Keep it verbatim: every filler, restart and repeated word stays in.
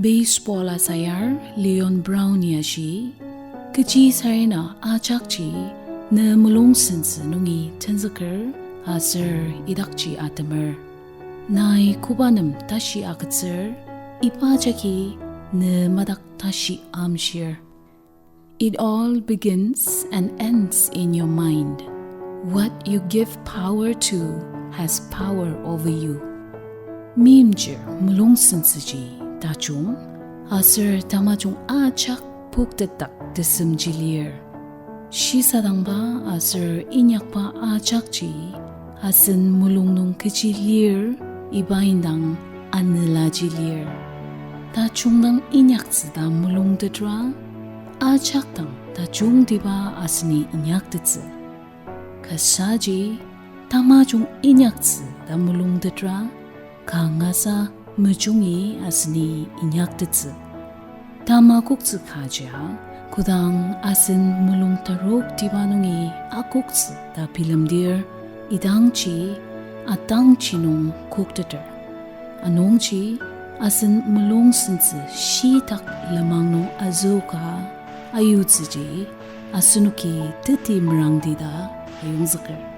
Baseball asayar Leon Brown-i ashi, kechi sarena ajakji ne mulung sentsü nungi tenzüker aser idakji atemer. Nai koba nem tashi agütsür, iba jagi ne madak tashi amshir. It all begins and ends in your mind. What you give power to has power over you. Meimchir mulung sentsüji tajung, aser tamajung ajak poktetdak tesemji lir. Shisadangba aser inyakba ajakji asen mulung nung kechi lir, iba indang anelaji lir. Tajung dang inyaktsü ta mulungtetra, ajak dang tajungtiba aseni inyaktettsü. Kasaji, tamajung inyaktsü ta mulungtetra, kangasa mejungi aseni inyaktettsü. Tamakoktsü kajia, kodang asen mulung taroktiba nungi akoktsü ta bilemdir, idangji atangji nung kokteter. Anungji asen mulung sentsü shitak lenmang nung azüoka ayutsüji asenoki teti merangdi ta ayongzüker.